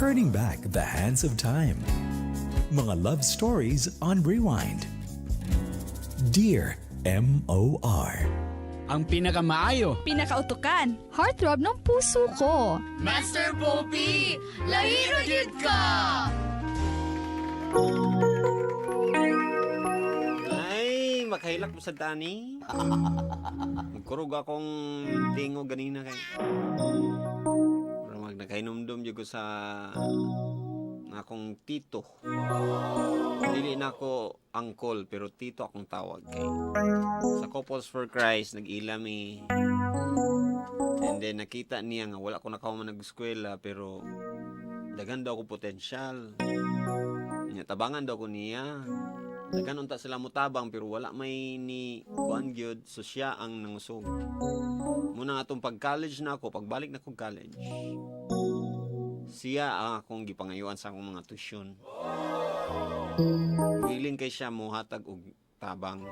Turning back the hands of time. Mga love stories on rewind. Dear MOR. Ang pinakamaayo. Pinakautukan. Heartthrob ng puso ko. Master Poppy, lahi ra gyud ka! Ay, makahilak mo sa dani. Magkurog akong tingo ganina kay. Pero mag nakahinumdum jud ko sa akong tito. Dili na ako uncle pero tito akong tawag kay. Sa Couples for Christ nag-ila mi. And then nakita niya nga wala ko nakahuman nag-eskwela pero daghan daw ko potensyal. Nya tabangan daw ko niya. Daghan unta sila motabang pero wala may ni kuan gyud, so siya ang nangusog. Muna nga atong pag-college na ako, pagbalik na kog college. Siya ang akong gipangayuan sa akong mga tuition. Willing kay siya mohatag og tabang.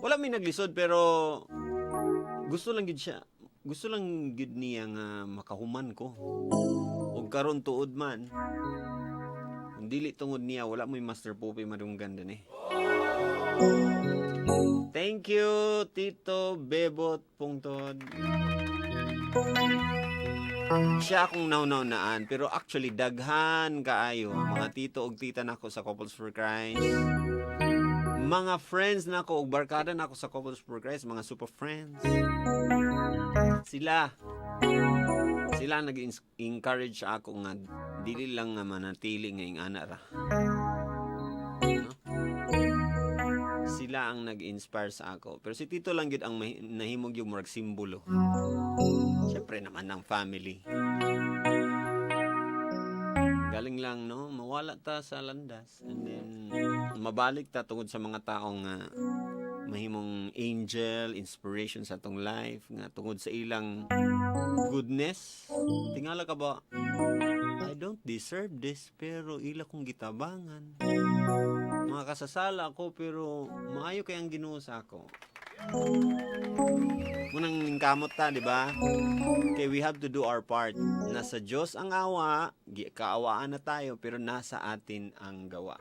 Wala may naglisod pero gusto lang gyud siya. Gusto lang gyud niya nga makahuman ko. Og karon tuod man. Kung dili tungod niya, wala mo'y Master Pope madunggan din eh. Thank you, Tito Bebot Pungtod. Siya akong nauna-unaan, pero actually daghan kaayo mga tito og tita nako sa Couples for Christ. Mga friends nako og barkada nako sa Couples for Christ, mga super friends. Sila sila nag-encourage ako nga dili lang nga manatili nga ingana ra. No? Sila ang nag-inspire sa ako. Pero si Tito lang gyud ang nahimog yung murag simbolo. Siyempre naman ng family. Galing lang, no? Mawala ta sa landas. And then, mabalik ta tungod sa mga taong nga mahimong angel, inspiration sa atong life, nga tungod sa ilang goodness. Tingala ka ba, I don't deserve this, pero ila kong gitabangan. Mga kasasala ko, pero maayo kay ang Ginoo sa ako. Munang ningkamot ta, di ba? Okay, we have to do our part. Nasa Diyos ang awa, kaawaan na tayo, pero nasa atin ang gawa.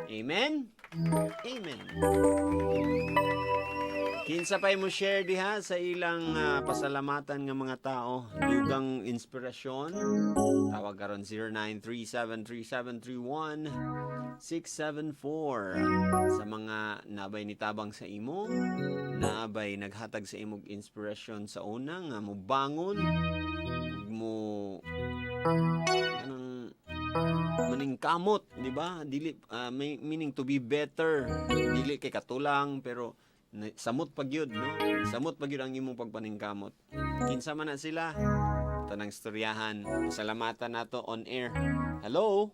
Amen? Amen. Kinsa pa'y mo share diha sa ilang pasalamatan nga mga tao, dugang inspirasyon. Tawag karon 09373731 674 sa mga nabay nitabang sa imo, naabay naghatag sa imong inspirasyon sa una nga mo bangon mo anong maningkamot, di ba? Dili may meaning to be better. Dili kay katulang pero samot pa gyud, no? Samot pa gyud ang imong pagpaningkamot. Kinsa man na sila? Tanang istoryahan. Pasalamatan nato on air. Hello?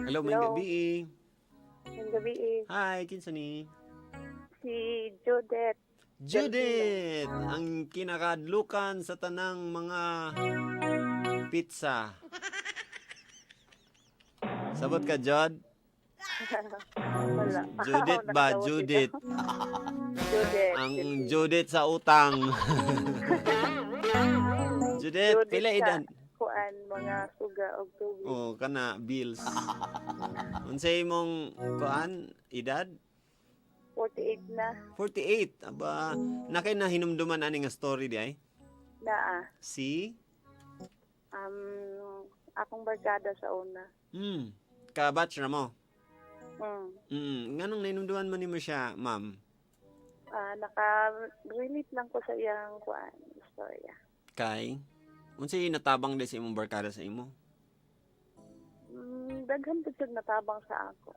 Hello, may Hello. gabi. Ang gabi eh. Hi, kinsa ni? Si Judith. Judith, ang kinakadlukan sa tanang mga pizza. Sabot ka, Jod? Wala. Judith ba? Nakatawag Judith. dito. Judith. Ang Judith sa utang. Judith, Judith pila sa edad? Kuan, mga suga og tubig. Oh, kana bills. Unsay imong kuan edad? 48 na. 48. Aba, nakay na hinumduman ani nga story di ay? Naa. Si Akong barkada sa una. Ka-batch na mo. Nganong nahinumduman man nimo siya, ma'am? Ah, naka-relate lang ko sa iyang kuan istorya. Kay unsay natabang di sa imong barkada sa imo? Daghan pud siya natabang sa ako.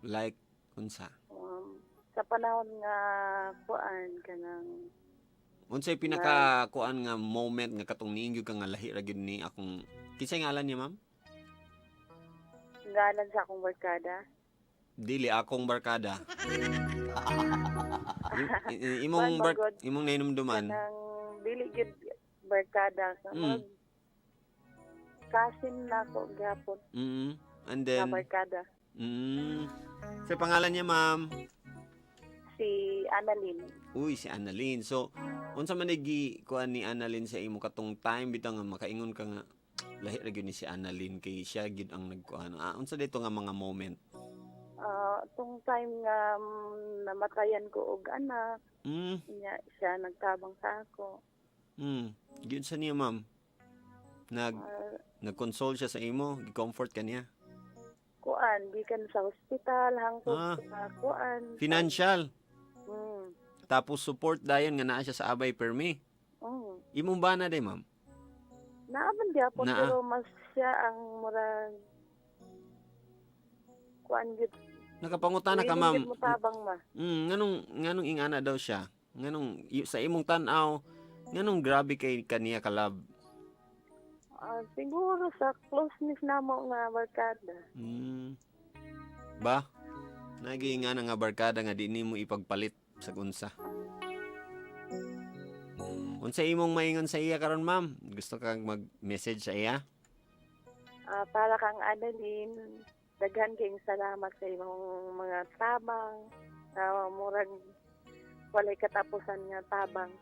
Like unsa? Sa panahon nga kuan kanang Unsay pinaka kuan nga moment nga katong niingyog ka nga lahi ra gyud ni akong kinsay ngalan niya, ma'am? Ngalan sa akong barkada. Dili akong barkada. Imong Kuan magod. imong nahinumduman. Kanang dili gyud barkada sa cousin na ako gihapon And na then barkada. Sa pangalan niya, ma'am? Si Annalyn. Uy, si Annalyn. So, Unsa man gi kuan ni Annalyn sa imo katong time bitaw nga makaingon ka nga lahi ra gyud ni si Annalyn kay siya gyud ang nagkuan. Ah, unsa dito nga mga moment? Ah, tong time nga namatayan ko og anak, niya siya nagtabang sa ako. Gyud sa niya, ma'am. Nag nag-console siya sa imo, gi-comfort ka niya. Kuan, gikan sa hospital hangtod sa kuan. Financial. Tapos support dayon nga naa siya sa Abay permi. Imong bana day, ma'am? Naaman gyapon, Naa. pero mas siya ang murag kuan gyud. Nakapangutana ka, Willing ma'am. gyud motabang ma. Nganong ingana daw siya? Nganong sa imong tan-aw, nganong grabe kay kaniya kalab? Ah, siguro sa closeness namo nga barkada. Ba? Nagi nga nga barkada nga di nimo ipagpalit sa unsa. Unsa imong maingon sa iya karon, ma'am? Gusto kang mag-message sa iya? Ah, para kang Annalyn, daghan kayong salamat sa imong mga tabang. Murag walay katapusan nga tabang.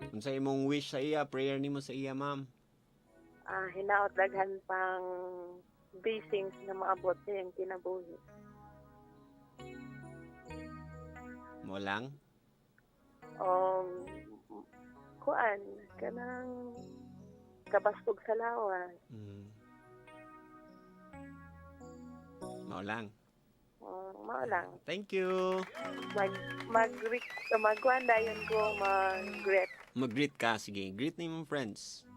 Unsa imong wish sa iya, prayer nimo sa iya, ma'am? Ah, hinaot daghan pang blessings na maabot sa iyang kinabuhi. Mo lang. Kuan kanang kabastog sa lawas. Mao lang. Mao lang. Thank you. Mag mag magkuan dayon ko mag-greet. Mag-greet ka, sige. Greet ni imong friends.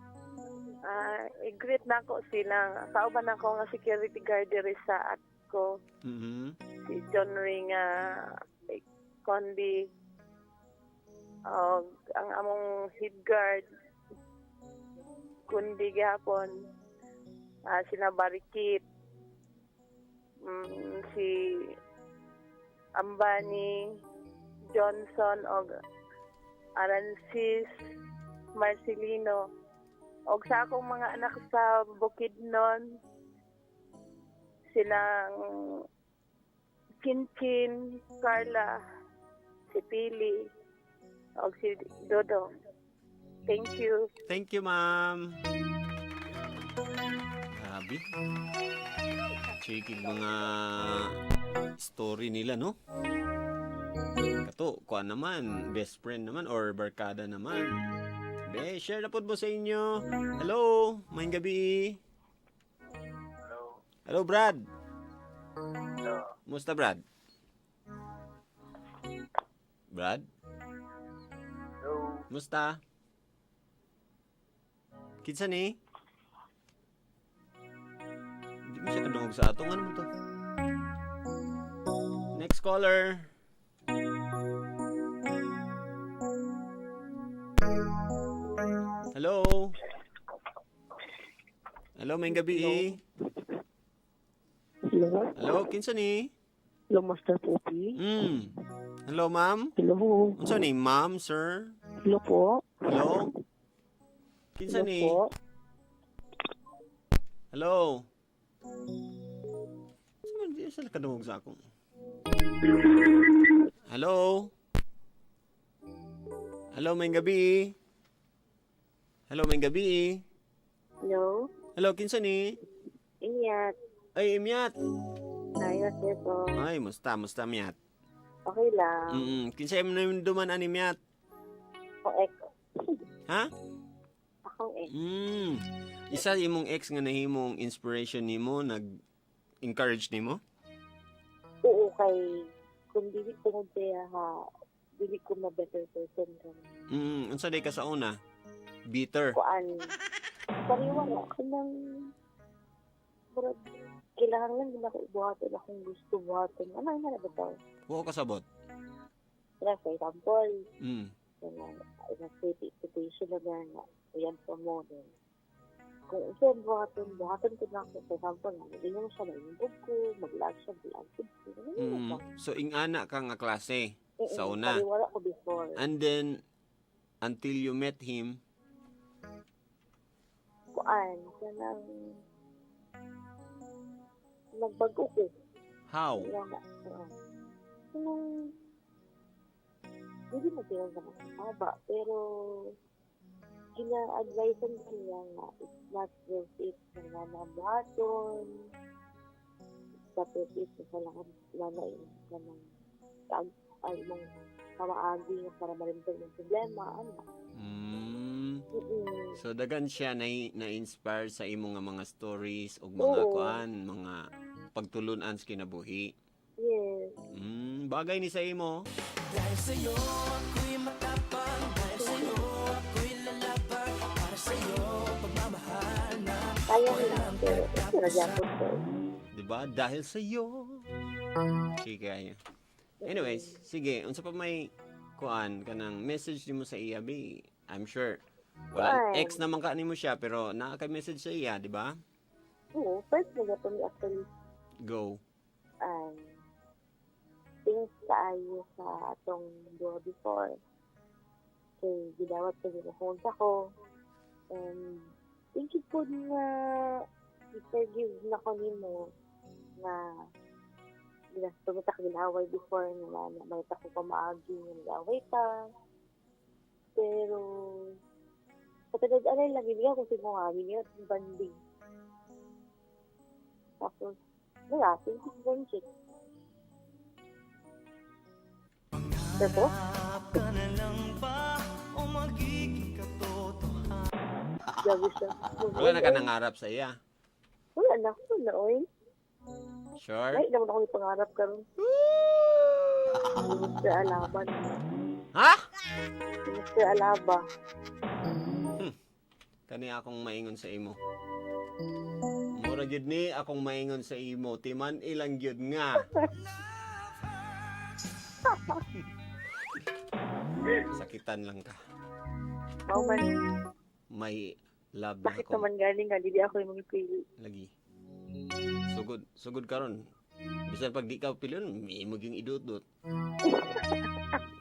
Ah, i-greet na ko sila. Kauban ako nga security guard diri sa ako, si John Ring Condi, og ang among head guard kundi gihapon, sila Barikit, si Ambani Johnson og Arancis Marcelino, og sa akong mga anak sa Bukidnon, silang Chinchin, Carla, si Pili, og si Dodong. Thank you. Thank you, ma'am. Grabe. Chikig mga story nila, no? Kato, kuan naman, best friend naman or barkada naman. Be, share na po mo sa inyo. Hello, maayong gabi. Hello. Hello, Brad. Hello. Musta, Brad? Brad? Hello. Musta? Kinsa ni? Hindi mo siya kadungog sa ato. Ano mo to? Next caller. Hello? Hello, maayong gabi. Hello? Hello, kinsa ni? Hello, Master Poppy. Hello, ma'am. Hello. Unsa ni, ma'am, sir? Hello po. Hello? Kinsa Hello ni? po. Hello? Saan man di sila kadungog sa akong? Hello? Hello, maayong gabi. Hello, maayong gabi. Hello? Hello, kinsa ni? Ingat. Ay, Miat. Ay, Master po. Ay, musta, musta, Miat. Okay lang. Kinsa imong duman ani, Miat? Akong ex. Ha? Akong ex. Isa imong ex nga nahimong inspiration nimo, nag-encourage nimo? Oo, kay kung dili tungod siya ha, dili ko ma-better person ka. Unsa day ka sa una? Bitter. Kuan, pariwa na, kanang, murag, kailangan lang din ako ibuhaton akong gusto buhaton. Ano nga na ba to? Wa ka sabot. Kaya for example, kanang, in a situation na nga nga, ayan pa mo, then, kung isa ang buhaton, buhaton ko na ako. For example, mag-inom siya, mag-inom ko, mag-lag siya, mag-lag ko. Ano na ba? So ingana ka nga klase sa una. Pariwara ko before. And then until you met him, Kuan, kanang nagbago ko. How? Wala. Oo. Kanang Hindi mo sila na makasaba, pero gina-advisean ko niya nga it's not worth it na nga na buhaton. It's not worth it na kailangan na ka ng tag ay mong pamaagi nga para malimtan yung problema, ano. So dagan siya na na-inspire sa imong nga mga stories ug mga Oo. kuan, mga pagtulunan sa kinabuhi. Yes. Bagay ni sa imo. Kaya nila, pero ito na gyapon ko. 'Di ba? Dahil sa iyo. Sige kayo. Anyways, sige, unsa pa may kuan kanang message nimo sa iya bi? I'm sure wala Kuan. ex naman ka nimo siya pero naa kay message sa iya, di ba? Oo, first na gyapon ni actually Go. Things kaayo sa atong duha before. Kay gidawat ko ginahunt ako. And thank you po nga i-forgive na ko nimo nga ginastumita ka ginaway before nga na may ko pamaagi nga nag-away ta. Pero sa tagad anay lang ginigaw ko sa mga ginigaw at banding. Tapos, wala, thank you friendship. Sir po? Grabe siya. Wala na ka nangarap sa iya. Wala na, wala, oy. Sure? Ay, naman ako may pangarap karon. Si Mr. Alaba. Ha? Si Mr. Alaba. Kani akong maingon sa imo. Mura gyud ni akong maingon sa imo. Timan ilang gyud nga. Sakitan lang ka. Mao man, May love na bakit ako. naman galing nga, dili ako yung pili. Lagi. Sugod, sugod karon. Bisan pag di ka pilion, may imo gyung iduot-duot.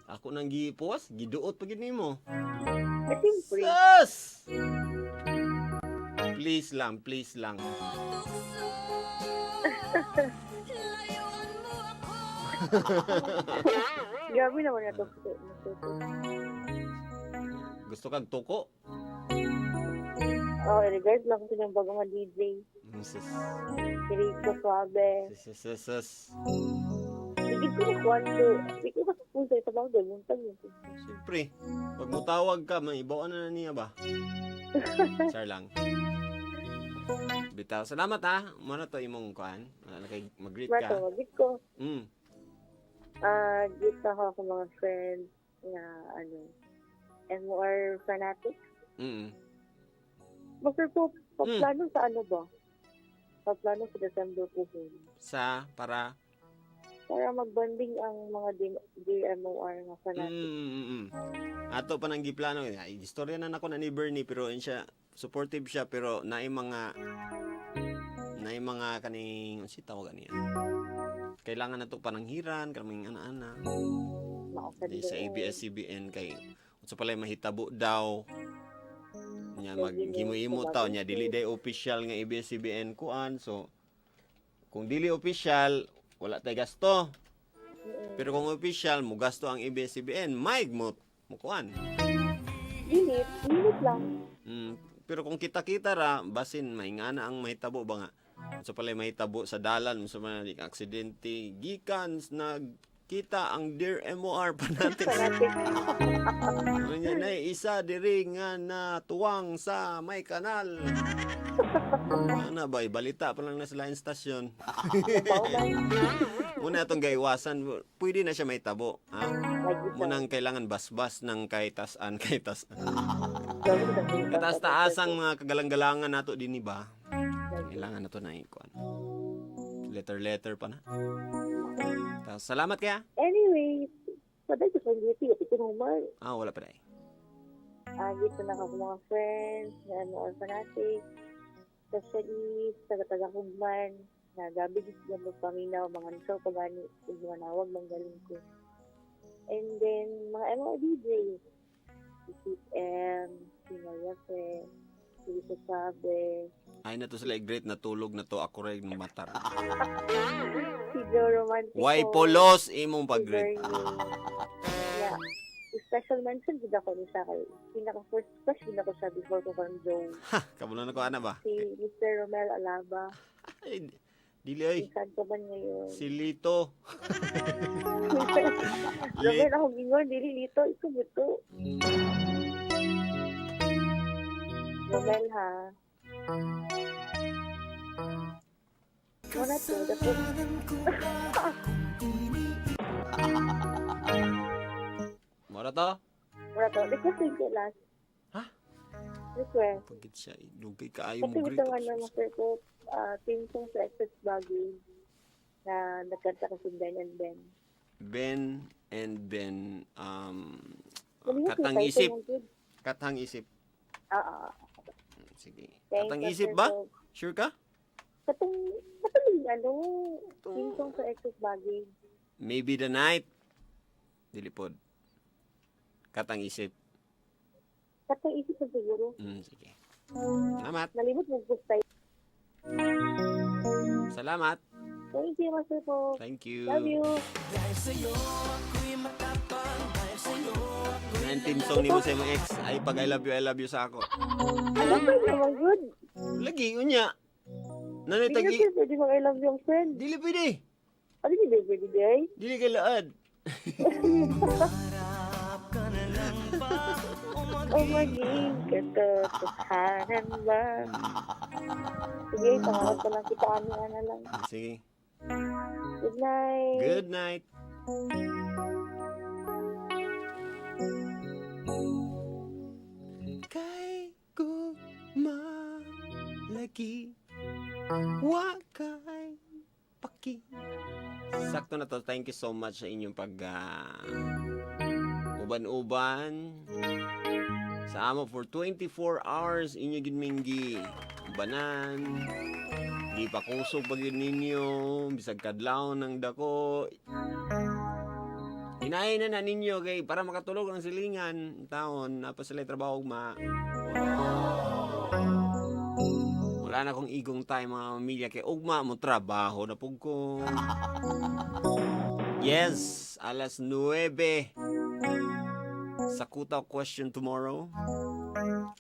Ako nang gipuwas, giduot pa gyud nimo. Eh, siyempre. Sus! Please lang, please lang. Layuan mo ako. Grabe naman na to. Gusto kag tuko? Oh, in regards lang sa yung bagong nga DJ. Sus. Si Rico Suave. Sus, sus, sus. Hindi ko nakuha ko. Hindi ko kasi sa ito bang buntag yun. Siyempre, pag mutawag ka, may ibawaan na niya ba? Char lang. Bitaw, salamat ha. Muna to imong kuan. Wala na kay mag-greet ka. Mato, magit ko. Ah, dito ako sa mga friends na ano, MOR fanatic. Master po, paplano sa ano ba? Paplano sa December po po. Sa para Para magbanding ang mga DMOR nga fanatic. Ato pa nang giplano. Ay, istorya na nako na ni Bernie pero yun siya supportive siya pero naay mga kaning unsa tawag niya. Kailangan na to pananghiran kaming ana-ana. Mausad Di sa doon. ABS-CBN kay unsa pala mahitabo daw nya Lagi maghimo-himo mo taw nya dili day official nga ABS-CBN kuan, so kung dili official wala tay gasto, pero kung official mo gasto ang ABS-CBN may mo mo kuan. Limit, limit lang. Pero kung kita-kita ra basin maingana ang mahitabo ba nga unsa pala mahitabo sa dalan, unsa man di aksidente gikan nagkita ang Dear MOR fanatic. Fanatic. Ano niya na isa diri nga na tuwang sa may kanal. Ano ba, balita pa lang na sa line station. Pauman. Muna itong gaiwasan, pwede na siya may tabo. Ha? Lagi sa Munang kailangan basbas ng kay tasan, kay tasan. Grabe sa buntag. Kataas-taasang mga kagalang-galangan nato din ba? Kailangan na to na ikuan. Letter-letter pa na. Tapos, salamat kaya. Anyway, paday ko sa duty. Ito naman. Ah, wala pa dai. Ah, dito na ako mga friends, na MOR fanatic. Especially sa taga-hugman, na gabi gid sila magpaminaw, mga nisaw pagani, ug mga nawag manggaling ko. And then, mga MOR DJs, si Sweet M, si Maria Fe, si Lisa Sabe, Ay na to sila i-great, natulog na to ako rin ng matar. si Joe Romantico, Why polos imong si pag-great? Bernie. Yeah. Special mention gid ako ni siya kay pinaka first crush gid ako siya before ko kan Joe. Ha, kabalo na ko ana ba? Si Mr. Romel Alaba. Ay, dili ay. Saan ka man ngayon? Si Lito. Romel, ako gingon, dili Lito, ikaw ba to? Romel ha. Wala to, tapos Mora to? wala to. Request din ko last. Ha? Request. Pagkit siya, eh. Dugay kaayo Kasi mo greet. ito ano, Master Pope, team song sa Excess Baguio na nagkanta kasi Ben and Ben. Ben and Ben, Ano yung katang title isip. ng good? Katang isip. Ah, ah. Sige. Thanks, Katang isip Master ba? Pope. Sure ka? Katong, katong yung ano, team song sa Excess Baguio. Maybe the night. Dili pod. Katang isip. Katong isip na siguro. Sige. Salamat. Nalimot mo gusto tayo. Salamat. Thank you, Master Pope. Thank you. Love you. Ang team song nimo sa imong ex ay pag I love you sa ako. Ano pa naman good? Lagi unya. Nanay Hindi tagi. na pwede mag I love you ang friend. Dili pwede. Ano hindi pwede di ay? Dili kay laad. Oh, maging katotohanan ba? Sige, pangarap ko lang kita ano na lang. Sige. Good night. Good night. Kay lagi wa kay paki. Sakto na to. Thank you so much sa inyong pag uban-uban sa amo for 24 hours inyo gid minggi ubanan. Di pa kusog pag yun ninyo, bisag kadlaw ng dako. Hinahin na na ninyo kay para makatulog ang silingan. Taon, napa sila trabaho ugma. Wala na akong igong time mga pamilya kay ugma mo trabaho na pug ko. Yes, alas 9. Sa Kutaw question tomorrow.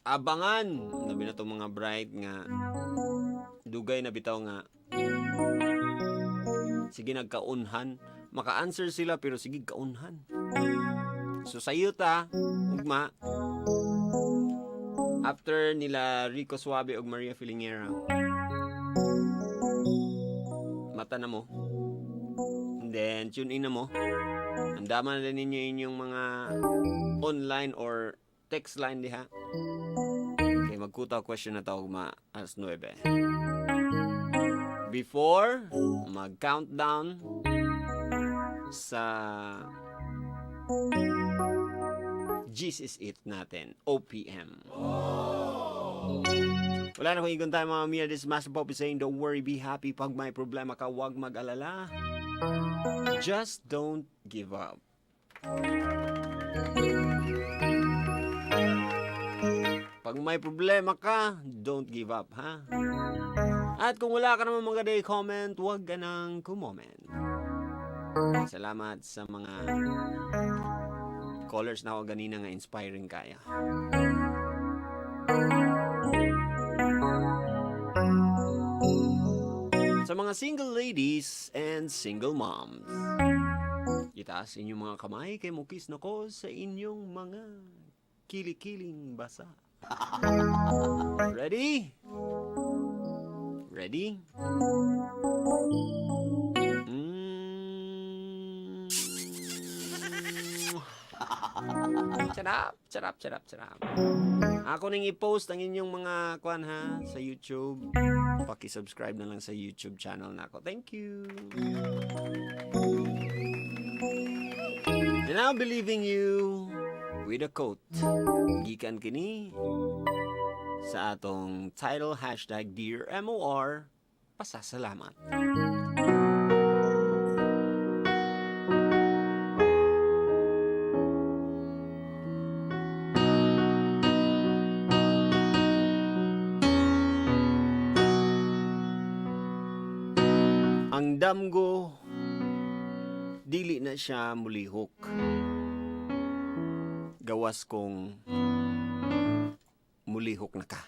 Abangan! Nabi na itong mga bright nga dugay na bitaw nga sige nagkaunhan. Maka-answer sila pero sige kaunhan. So sayo ta, ugma. After nila Rico Suave ug Maria Filingera. Mata na mo. And then tune in na mo. Andaman na ninyo inyong mga online or text line diha. Okay, magkutaw question na tawag ma alas 9. Before mag-countdown sa Jesus It natin, OPM. Wala na kong igon tayo mga Mia. This is Master Poppy saying, don't worry, be happy. Pag may problema ka, huwag mag-alala. Just don't give up. Pag may problema ka, don't give up, ha? At kung wala ka naman maganda comment, huwag ka nang kumoment. Salamat sa mga callers na ako ganina nga inspiring kaya. Sa mga single ladies and single moms, itaas inyong mga kamay kay mukis na ko sa inyong mga kilikiling basa. Ready? Ready? Sarap, sarap, sarap, sarap. Ako nang i-post ang inyong mga kwan ha sa YouTube. Paki-subscribe na lang sa YouTube channel nako. Thank you. And I'll be leaving you with a quote. Gikan kini sa atong title #DearMOR pasasalamat. Ang damgo, dili na siya mulihok. Gawas kung mulihok na ka.